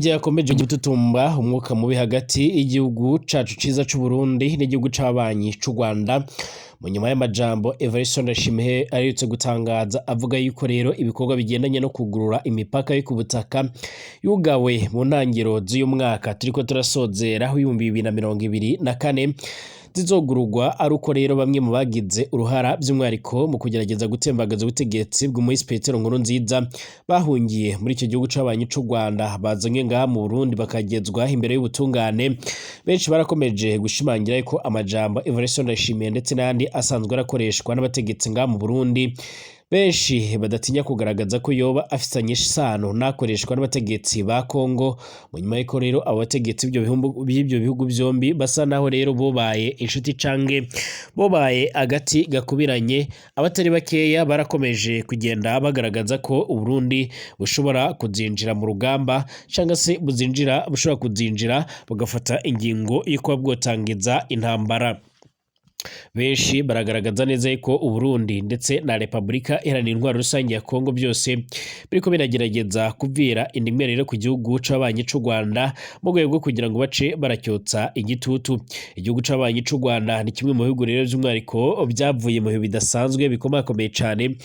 Mu gihe hakomeje gututumba umwuka mubi hagati y'igihugu cacu ciza c'Uburundi n'igihugu c'abanyi c'u Rwanda, mu nyuma y'amajambo Evariste Ndayishimiye aherutse gutangaza avuga yuko rero ibikorwa bigendanye no kugurura imipaka yo ku butaka yugawe mu ntangiro z'uyu mwaka turiko turasozera w'2024 zizogururwa ari uko rero bamwe mu bagize uruhara by'umwihariko mu kugerageza gutembagaza ubutegetsi bw'umuhisi Petero Nkurunziza bahungiye muri icyo gihugu c'abanyi c'u Rwanda bazanywe ngaha mu Burundi bakagezwa imbere y'ubutungane. Benshi barakomeje gushimangira ko amajambo Evariste Ndayishimiye ndetse n'ayandi asanzwe arakoreshwa n'abategetsi ngaha mu Burundi benshi badatinya kugaragaza ko yoba afitanye isano n'akoreshwa n'abategetsi ba Kongo, mu nyuma y'uko rero abo bategetsi b'ibyo bihugu byombi basa naho rero bobaye inshuti canke bobaye agati gakubiranye. Abatari bakeya barakomeje kugenda bagaragaza ko Uburundi bushobora kuzinjira mu rugamba cyangwa se buzinjira bushobora kuzinjira bugafata ingingo yo kuba bwotangiza intambara. Benshi baragaragaza neza ko Uburundi ndetse na Repubulika Iharanira Intwaro Rusange ya Kongo byose biriko biragerageza kuvira indimwe rero ku gihugu c'abanyi c'u Rwanda mu rwego rwo kugira ngo bace baracyotsa igitutu. Igihugu c'abanyi c'u Rwanda ni kimwe mu bihugu rero by'umwihariko byavuye mu bihe bidasanzwe bikomakomeye cane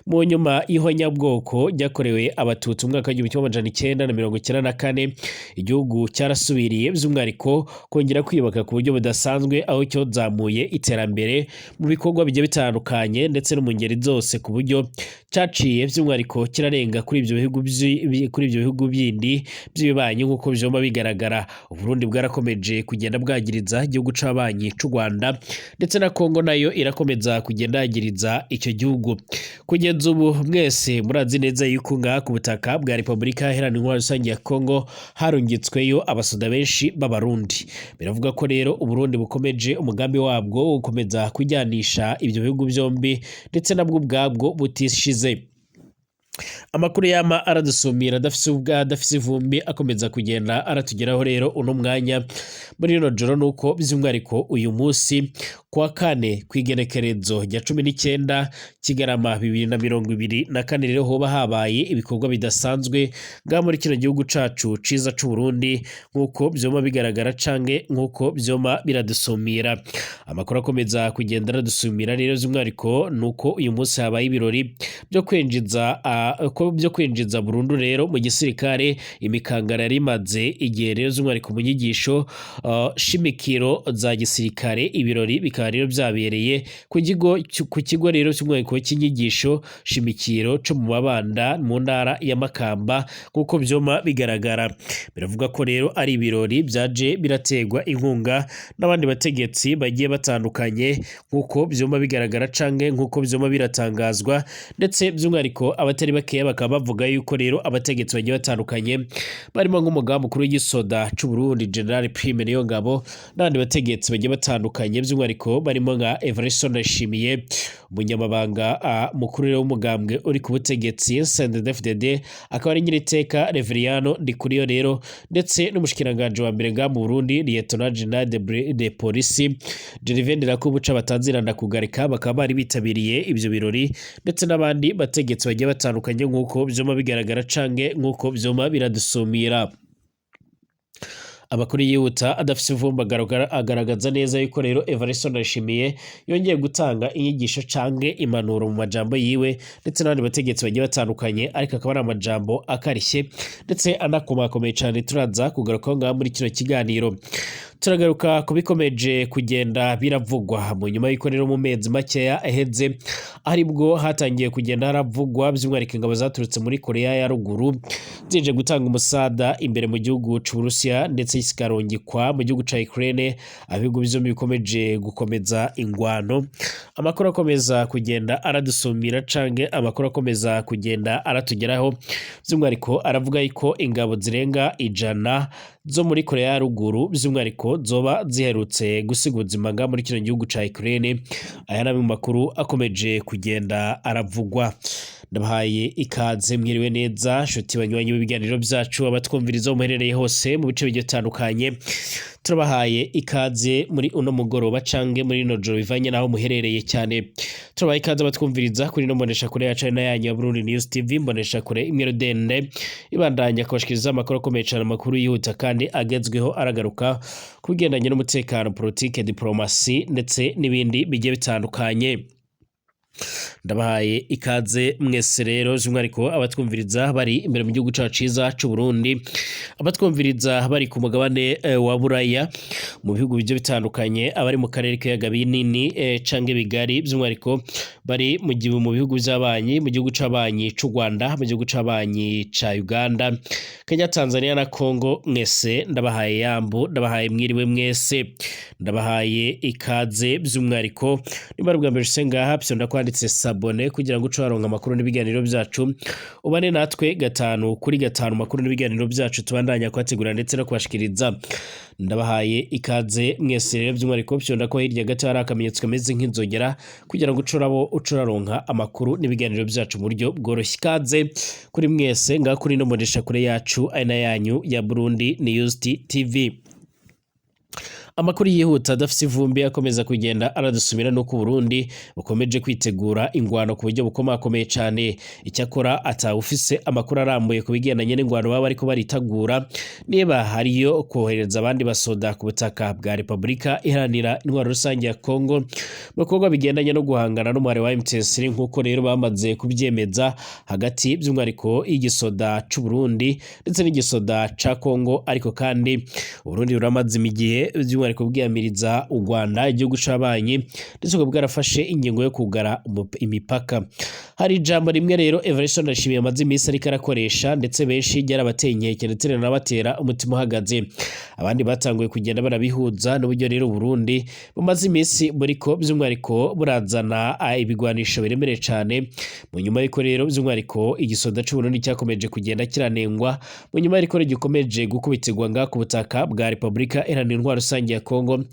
mu nyuma y'ihonyabwoko ryakorewe Abatutsi mu mwaka w'1994. Igihugu cyarasubiriye by'umwihariko kongera kwiyubaka ku buryo budasanzwe, aho cyozamuye iterambere mu bikorwa bigiye bitandukanye ndetse no mu ngeri zose, ku buryo cyaciye by'umwihariko kirarenga kuri ibyo bihugu bindi by'ibibanyi nk'uko vyoma bigaragara. Uburundi bwarakomeje kugenda bwagiriza igihugu c'abanyi c'u Rwanda, ndetse na Kongo nayo irakomeza kugenda yagiriza icyo gihugu. Kugeza ubu mwese murazi neza yuko ngaha ku butaka bwa Repubulika Iharanira Intwaro Rusange ya Kongo harungitsweyo abasoda benshi b'Abarundi. Biravuga ko rero Uburundi bukomeje umugambi wabwo wo gukomeza kujyanisha ibyo bihugu byombi ndetse nabwo ubwabwo butishize. Amakuru yama aradusumira adafise ubwa adafise ivumbi akomeza kugenda aratugeraho rero uno mwanya muri rino joro nuko by'umwihariko uyu munsi kuwa kane kw'igenekerezo rya 19 Kigarama 2024 rero hoba habaye ibikorwa bidasanzwe ngaha muri kino gihugu cacu ciza c'u Burundi nk'uko vyoma bigaragara canke nk'uko vyoma biradusumira. Amakuru akomeza kugenda aradusumira rero by'umwihariko nuko uyu munsi habaye ibirori byo kwinjiza burundu rero mu gisirikare imikangara yari imaze igihe rero by'umwihariko mu nyigisho shimikiro za gisirikare. Ibirori bikaba rero byabereye ku kigo rero by'umwihariko cy'inyigisho shimikiro cyo mu Mabanda mu ntara ya Makamba nk'uko vyoma bigaragara. Biravuga ko rero ari ibirori byaje biraterwa inkunga n'abandi bategetsi bagiye batandukanye nk'uko vyoma bigaragara canke nk'uko vyoma biratangazwa, ndetse by'umwihariko abatari bakeya bakaba bavuga yuko rero abategetsi bagiye batandukanye barimo nk'umugaba mukuru w'igisoda c'u Burundi General Prime Niyongabo n'abandi bategetsi bagiye batandukanye, by'umwihariko barimo nka Evariste Ndayishimiye, umunyamabanga mukuru rero w'umugambwe uri ku butegetsi CNDD-FDD, akaba ari nyiriteka Reveriyano Ndikuriyo rero, ndetse n'umushikiranganje wa mbere ngaha mu Burundi Lieutenant General de Police Gervais Ndirakobuca batazirana kugarika, bakaba bari bitabiriye ivyo birori, ndetse n'abandi bategetsi bagiye batandukanye nk'uko vyoma bigaragara canke nk'uko vyoma biradusumira. Amakuru yihuta adafise ivumbi agaragaza neza yuko rero Evariste Ndayishimiye yongeye gutanga inyigisho canke impanuro mu majambo yiwe ndetse n'abandi bategetsi bagiye batandukanye, ariko akaba ari amajambo akarishye ndetse anakomakomeye cane. Turaza kugarukaho ngaha muri kino kiganiro. Turagaruka ku bikomeje kugenda biravugwa mu nyuma y'uko rero mu mezi makeya aheze aribwo hatangiye kugenda haravugwa by'umwihariko ingabo zaturutse muri Korea ya Ruguru zije gutanga umusada imbere mu gihugu c'Uburusiya, ndetse zikarungikwa mu gihugu ca Ukraine, aho ibihugu vyombi bikomeje gukomeza ingwano. Amakuru akomeza kugenda aradusumira canke amakuru akomeza kugenda aratugeraho by'umwihariko aravuga yuko ingabo zirenga 100 zo muri Korea ya Ruguru by'umwihariko zoba ziherutse gusiga ubuzima ngaha muri kino gihugu ca Ukraine. Aya ni amwe mu makuru akomeje kugenda aravugwa. Ndabahaye ikaze, mwiriwe neza nshuti banywanyi b'ibiganiro byacu, abatwumviriza aho muherereye hose mu bice bigiye bitandukanye. Turabahaye ikaze muri uno mugoroba canke muri ino joro, bivanye n'aho muherereye cyane. Turabahaye ikaze abatwumviriza kuri ino mbonesha kure yacu, ari na yanyu ya Burundi News TV, mbonesha kure imwe rudende ibandanya kubashikiriza amakuru akomeye cyane, amakuru yihuta kandi agezweho, aragaruka ku bigendanye n'umutekano, politike, diplomasi ndetse n'ibindi bigiye bitandukanye. Ndabahaye ikaze mwese rero, by'umwihariko abatwumviriza bari imbere mu gihugu cacu ciza c'u Burundi, abatwumviriza bari ku mugabane wa Buraya mu bihugu bigiye bitandukanye, abari mu karere k'ibiyaga binini canke bigari, by'umwihariko bari mu bihugu vy'abanyi, mu gihugu c'abanyi c'u Rwanda, mu gihugu c'abanyi ca Uganda, Kenya, Tanzania na Congo. Mwese ndabahaye yambu, ndabahaye mwiriwe mwese, ndabahaye ikaze. By'umwihariko niba ari ubwa mbere ushitse ngaha, fyonda kwanditse s'abonner kugira ngo uce waronka amakuru n'ibiganiro byacu, ubane natwe gatanu kuri gatanu, makuru n'ibiganiro byacu tubandanya kubategura ndetse no kubashikiriza. Ndabahaye ikaze mwese rero, by'umwihariko fyonda ko hirya gato hari akamenyetso kameze nk'inzogera kugira ngo uce urabo uce uraronka amakuru n'ibiganiro byacu mu buryo bworoshye. Ikaze kuri mwese ngaha kuri ino mbonesha kure yacu, ari na yanyu ya Burundi News TV. Amakuru yihuta adafise ivumbi akomeza kugenda aradusumira nuko Burundi bukomeje kwitegura ingwano ku buryo bukomakomeye cane. Icyakora atawufise amakuru arambuye ku bigendanye n'ingwano baba bariko baritegura, niba hariyo kohereza abandi basoda ku butaka bwa Repubulika Iharanira Intwaro Rusange ya Congo mu bikorwa bigendanye no guhangana n'umuhari wa M23, nk'uko rero bamaze kuvyemeza hagati by'umwihariko y'igisoda c'u Burundi ndetse n'igisoda ca Congo. Ariko kandi Uburundi buramaze igihe by'umwihariko bwiyamiriza u Rwanda, igihugu c'abanyi, ndetse bukaba bwarafashe ingingo yo kugara imipaka. Hari ijambo rimwe rero Evariste Ndayishimiye amaze iminsi ariko arakoresha, ndetse benshi ryarabateye inkeke ndetse rinabatera umutima uhagaze. Abandi batanguye kugenda barabihuza n'uburyo rero Burundi bumaze iminsi buriko by'umwihariko burazana ibigwanisho biremereye cane, mu nyuma y'uko rero by'umwihariko igisoda c'u Burundi cyakomeje kugenda kiranengwa, mu nyuma y'uko rero gikomeje gukubitirwa ngaha ku butaka bwa Repubulika Iharanira Intwaro Rusange ya Congo.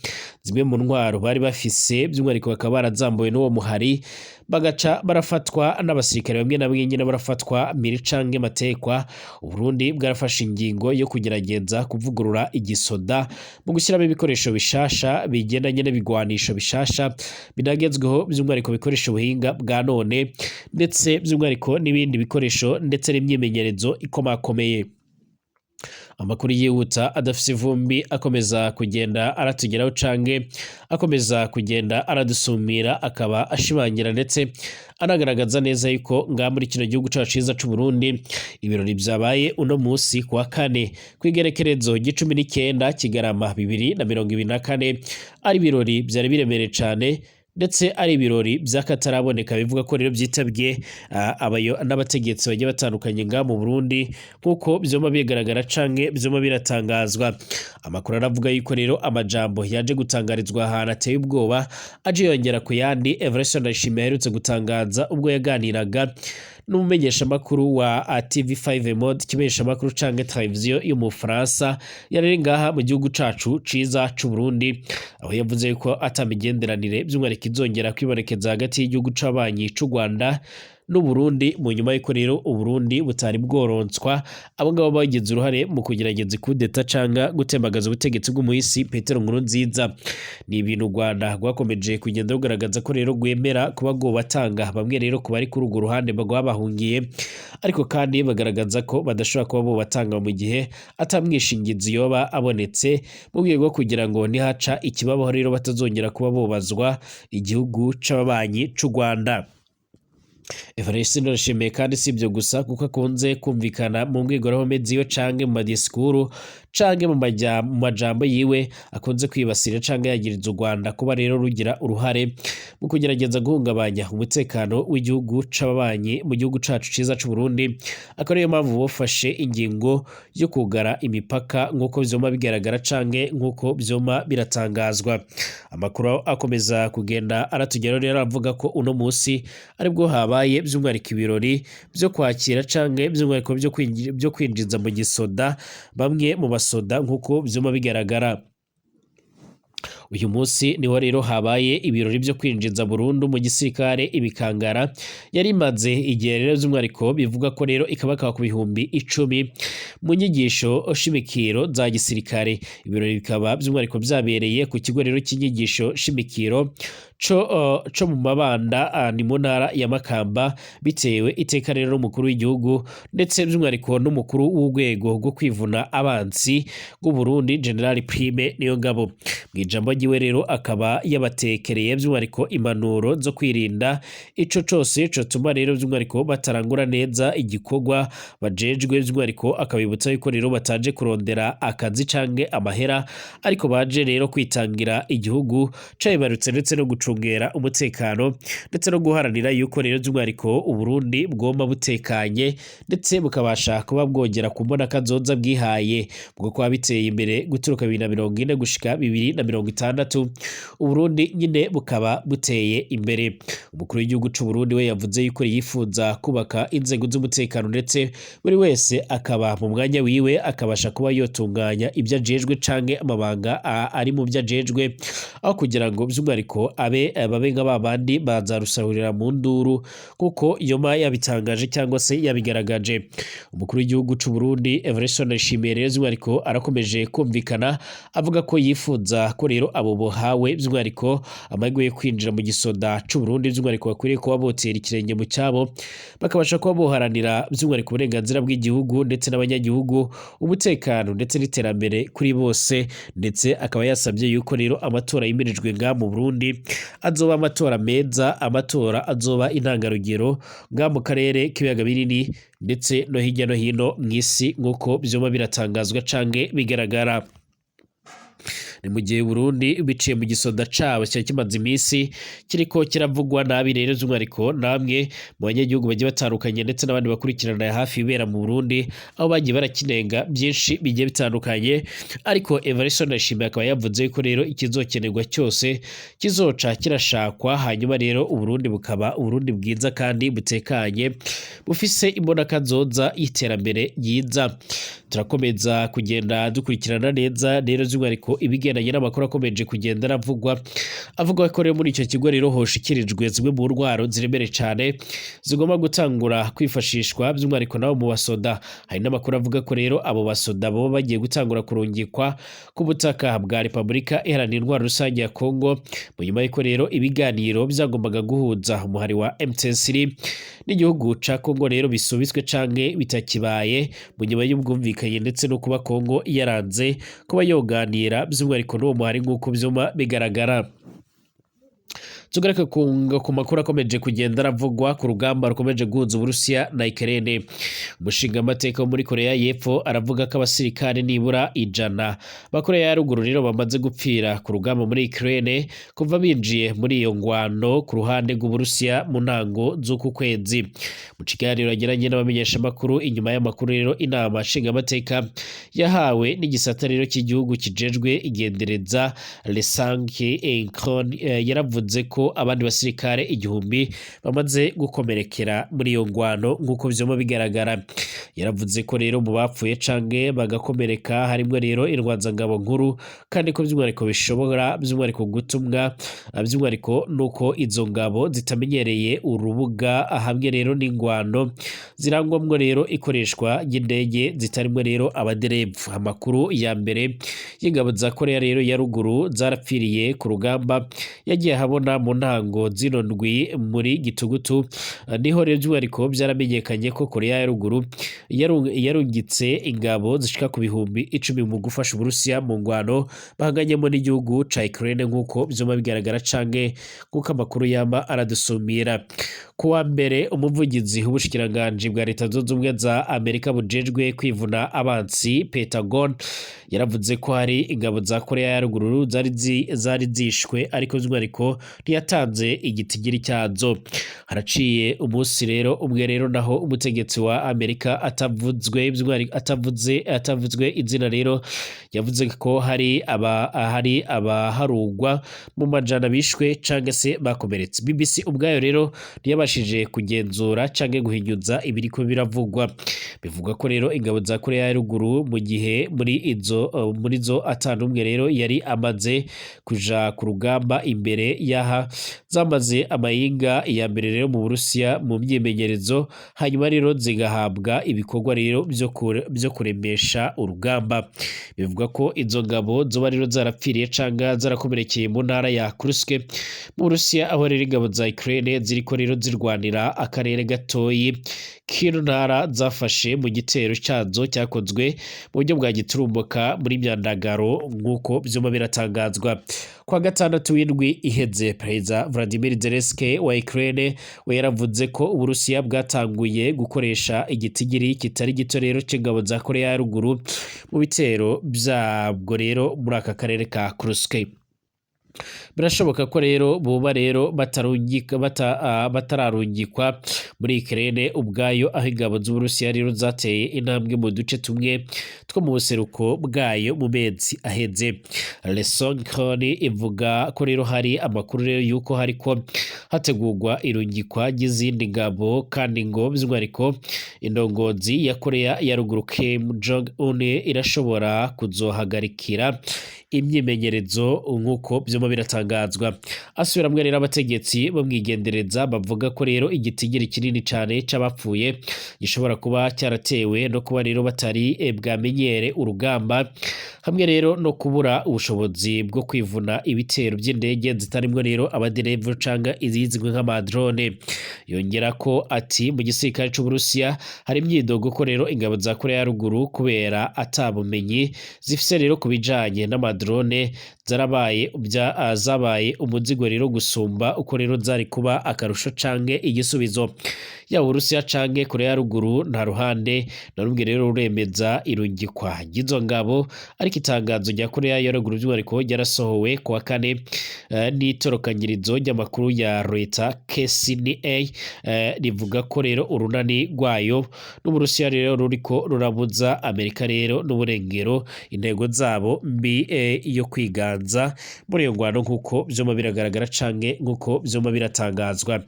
Zimwe mu ntwaro bari bafise by'umwihariko bakaba barazambuwe n'uwo muhari, bagaca barafatwa n'abasirikare bamwe na bamwe nyine barafatwa miri canke matekwa. Uburundi bwarafashe ingingo yo kugerageza kuvugurura igisoda mu gushyiramo ibikoresho bishasha bigendanye n'ibigwanisho bishasha binagezweho, by'umwihariko bikoresha ubuhinga bwa none, ndetse by'umwihariko n'ibindi bikoresho ndetse n'imyimenyerezo ikomakomeye. Amakuru yihuta adafise ivumbi akomeza kugenda aratugeraho canke akomeza kugenda aradusumira, akaba ashimangira ndetse anagaragaza neza yuko ngaha muri kino gihugu cacu ciza c'u Burundi ibirori vyabaye uno musi kuwa kane kw'igerekerezo ry'icumi n'icenda Kigarama 2024 ari ibirori vyari biremereye cane, ndetse ari ibirori by'akataraboneka. Bivuga ko rero byitabye n'abategetsi bagiye batandukanye ngaha mu Burundi, nk'uko vyoma bigaragara canke vyoma biratangazwa. Amakuru aravuga yuko rero amajambo yaje gutangarizwa ahantu ateye ubwoba, aje yongera ku yandi Evariste Ndayishimiye aherutse gutangaza ubwo yaganiraga n'umumenyeshamakuru wa TV5 Monde, ikimenyeshamakuru canke televiziyo yo mu Bufaransa, yari ngaha mu gihugu cacu ciza c'u Burundi, aho yavuze yuko ata migenderanire by'umwihariko izongera kwibonekeza hagati y'igihugu c'abanyi c'u Rwanda n'Uburundi, mu nyuma y'uko rero Uburundi butari bworonswa abo ngabo bagize uruhare mu kugerageza kudeta canga gutembagaza ubutegetsi bw'umuhisi Petero Nkurunziza. Ni ibintu u Rwanda rwakomeje kugenda rugaragaza ko rero rwemera kuba rwobatanga bamwe rero ku bari kuri urwo ruhande bagwa bahungiye, ariko kandi bagaragaza ko badashobora kuba bobatanga mu gihe atamwishingizi yoba abonetse, mu rwego rwo kugira ngo nihaca ikibabaho rero batazongera kuba bobazwa igihugu c'ababanyi c'u Rwanda. Evariste Ndayishimiye kandi si ibyo gusa, kuko akunze kumvikana mu mbwirwaruhame ziwe canke mu madisikuru canke mu majambo yiwe, akunze kwibasira canke yagiriza u Rwanda kuba rero rugira uruhare mu kugerageza guhungabanya umutekano w'igihugu c'ababanyi mu gihugu cacu ciza c'u Burundi, akaba ariyo mpamvu bafashe ingingo yo kugara imipaka, nk'uko vyoma bigaragara canke nk'uko vyoma biratangazwa. Amakuru akomeza kugenda aratugeraho rero avuga ko uno musi aribwo habaye by'umwihariko ibirori byo kwakira canke by'umwihariko byo kwinjiza mu gisoda bamwe mu basoda, nk'uko vyuma bigaragara. Uyu munsi niho rero habaye ibirori vyo kwinjiza burundu mu gisirikare ibikangara yari imaze igihe rero vy'umwihariko bivuga ko rero ikabakaba ku 10,000 mu nyigisho shimikiro za gisirikare. Ibirori bikaba vy'umwihariko vyabereye ku kigo rero cy'inyigisho shimikiro co mu Mabanda, ni mu ntara ya Makamba, bitewe iteka rero n'umukuru w'igihugu ndetse by'umwihariko n'umukuru w'urwego rwo kwivuna abansi bw'u Burundi, General Prime Niyongabo. Mu ijambo ryiwe rero akaba yabatekereye by'umwihariko impanuro zo kwirinda ico cose cotuma rero by'umwihariko batarangura neza igikorwa bajejwe, by'umwihariko akabibutsa yuko rero bataje kurondera akazi canke amahera, ariko baje rero kwitangira igihugu cabibarutse ndetse no gucungera umutekano ndetse no guharanira yuko rero by'umwihariko Uburundi bwoma butekanye ndetse bukabasha kuba bwogera ku mbona kazoza bwihaye bwo kuba biteye imbere guturuka 2040 gushika 2060, Uburundi nyine bukaba buteye imbere. Umukuru w'igihugu c'u Burundi we yavuze yuko yifuza kubaka inzego z'umutekano ndetse buri wese akaba mu mwanya wiwe akabasha kuba yotunganya ibyo ajejwe canke amabanga ari mu byo ajejwe, aho kugira ngo by'umwihariko abe babe nka babandi bazarusahurira mu nduru, kuko yoma yabitangaje cyangwa se yabigaragaje. Umukuru w'igihugu c'u Burundi Evariste Ndayishimiye rero by'umwihariko arakomeje kumvikana avuga ko yifuza ko rero abo bohawe by'umwihariko amahirwe yo kwinjira mu gisoda c'u Burundi by'umwihariko bakwiriye kuba botera ikirenge mu cyabo, bakabasha kuba boharanira by'umwihariko uburenganzira bw'igihugu ndetse n'abanyagihugu, umutekano ndetse n'iterambere kuri bose. Ndetse akaba yasabye yuko rero amatora yimirijwe nga mu Burundi azoba amatora meza, amatora azoba intangarugero nga mu karere k'ibiyaga binini ndetse no hirya no hino mw'isi, nk'uko vyoma biratangazwa canke bigaragara. Ni mu gihe Burundi biciye mu gisoda cabo cyari kimaze iminsi kiriko kiravugwa nabi rero by'umwihariko namwe mu banyagihugu bagiye batandukanye ndetse n'abandi bakurikirana hafi ibibera mu Burundi, aho bagiye barakinenga byinshi bigiye bitandukanye. Ariko Evariste Ndayishimiye akaba yavuze ko rero ikizokenerwa cyose kizoca kirashakwa, hanyuma rero Uburundi bukaba Uburundi bwiza kandi butekanye bufise imbonakazoza y'iterambere ryiza. Turakomeza kugenda dukurikirana neza rero by'umwihariko ibigendanye n'amakuru akomeje kugenda aravugwa, avuga ko rero muri icyo kigo rero hoshikirijwe zimwe mu ntwaro ziremereye cyane zigomba gutangura kwifashishwa by'umwihariko nabo mu basoda. Hari n'amakuru avuga ko rero abo basoda baba bagiye gutangura kurungikwa ku butaka bwa Repubulika Iharanira Intwaro Rusange ya Kongo, mu nyuma y'uko rero ibiganiro byagombaga guhuza umuhari wa M23 n'igihugu ca Kongo rero bisubitswe canke bitakibaye, mu nyuma y'ubwumvikanye ndetse no kuba Kongo yaranze kuba yoganira by'umwihariko n'uwo muhari nk'uko vyuma bigaragara. Tugaruke ku makuru akomeje kugenda aravugwa ku rugamba rukomeje guhuza Uburusiya na Ukraine. Umushingamateka wo muri Korea y'Epfo aravuga ko abasirikare nibura 100 ba Korea ya ruguru rero bamaze gupfira ku rugamba muri Ukraine kuva binjiye muri iyo ngwano ku ruhande rw'Uburusiya mu ntango z'uku kwezi. Mu kiganiro yagiranye n'abamenyeshamakuru inyuma y'amakuru rero inama nshingamateka yahawe n'igisata rero cy'igihugu kijejwe igendereza Lesanke Enkron, yaravuze ko abandi basirikare 1000 bamaze gukomerekera muri iyo ngwano nk'uko vyoma bigaragara. Yaravuze ko rero mu bapfuye canke bagakomereka harimwo rero intwazangabo nkuru, kandi ko by'umwihariko bishobora by'umwihariko gutumwa by'umwihariko nuko izo ngabo zitamenyereye urubuga hamwe rero n'ingwano zirangwamwo rero ikoreshwa ry'indege zitarimwo rero abaderevu. Amakuru ya mbere y'ingabo za Korea rero ya ruguru zarapfiriye ku rugamba yagiye ahabona mu ntango zino ndwi muri gitugutu, niho rero by'umwihariko byaramenyekanye ko Korea ya ruguru yarungitse ingabo zishika ku 10,000 mu gufasha Uburusiya mu ngwano bahanganyemo n'igihugu ca Ukraine nk'uko vyoma bigaragara canke nk'uko amakuru yama aradusumira. Kuwa mbere umuvugizi w'ubushikiranganji bwa Leta Zunze Ubumwe za Amerika bujejwe kwivuna abansi Pentagon yaravuze ko hari ingabo za Korea ya ruguru zari zishwe, ariko by'umwihariko Ntiyatanze igitigiri cyazo. Haraciye umunsi rero umwe rero naho umutegetsi wa Amerika atavuzwe by'umwihariko atavuzwe izina rero yavuze ko hari abaharugwa mu majana bishwe canke se bakomeretse. BBC ubwayo rero ntiyabashije kugenzura canke guhinyuza ibiriko biravugwa. Bivugwa ko rero ingabo za Korea ya ruguru mu gihe muri zo atanumwe rero yari amaze kuja ku rugamba imbere yaha, zamaze amayinga ya mbere rero mu Burusiya mu myimenyerezo, hanyuma rero zigahabwa ibikorwa rero vyo kuremesha urugamba. Bivugwa ko izo ngabo zoba rero zarapfiriye canke zarakomerekeye mu ntara ya Kursk mu Burusiya, aho rero ingabo za Ukraine ziriko rero zirwanira akarere gatoyi k'ino ntara zafashe mu gitero cazo cyakozwe mu buryo bwa giturumbuka muri myandagaro, nk'uko vyuma biratangazwa. Kwa gatandatu w'indwi iheze, Perezida Vladimir Zelensky wa Ukraine we yaravuze ko Uburusiya bwatanguye gukoresha igitigiri kitari gito rero c'ingabo za Korea ya ruguru mu bitero vyabwo rero muri aka karere ka Kursk. Birashoboka ko rero boba rero batararungikwa muri Ukraine ubwayo, aho ingabo z'Uburusiya rero zateye intambwe mu duce tumwe two mu buseruko bwayo mu mezi aheze. Lesonkon ivuga ko rero hari amakuru rero yuko hariko hategurwa irungikwa ry'izindi ngabo, kandi ngo by'umwihariko indongozi ya Korea ya ruguru Kim Jong Un irashobora kuzohagarikira imyimenyerezo, nk'uko vyuma biratangazwa. Asubiramwe rero abategetsi bo mwigendereza bavuga ko rero igitigiri kinini cane c'abapfuye gishobora kuba cyaratewe no kuba rero batari bwamenyere urugamba, hamwe rero no kubura ubushobozi bwo kwivuna ibitero by'indege zitarimwo rero abaderevu canke izizwi nk'amadrone. Yongera ko ati mu gisirikare c'Uburusiya hari imyidogo ko rero ingabo za Korea ya ruguru, kubera atabumenyi zifise rero ku bijanye n'amadrone, zarabaye zabaye umuzigo rero gusumba uko rero zari kuba akarusho canke igisubizo. Yaba Uburusiya canke Korea ya ruguru, nta ruhande na rumwe rero ruremeza irungikwa ry'izo ngabo, ariko itangazo rya Korea ya ruguru by'umwihariko ryarasohowe ku wa kane n'itorokanyirizo ry'amakuru ya Reuters KCNA, rivuga ko rero urunani rwayo n'Uburusiya rero ruriko rurabuza Amerika rero n'uburengero intego zabo mbi yo kwiganza muri iyo ngwano, nk'uko vyuma biragaragara canke nk'uko vyuma biratangazwa.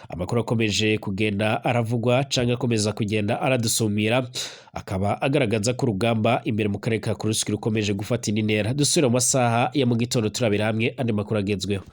Amakuru akomeje kugenda aravugwa canke akomeza kugenda aradusumira akaba agaragaza ko urugamba imbere mu karere ka Kursk rukomeje gufata indi ntera. Dusubire mu masaha ya mu gitondo turabira hamwe andi makuru agezweho.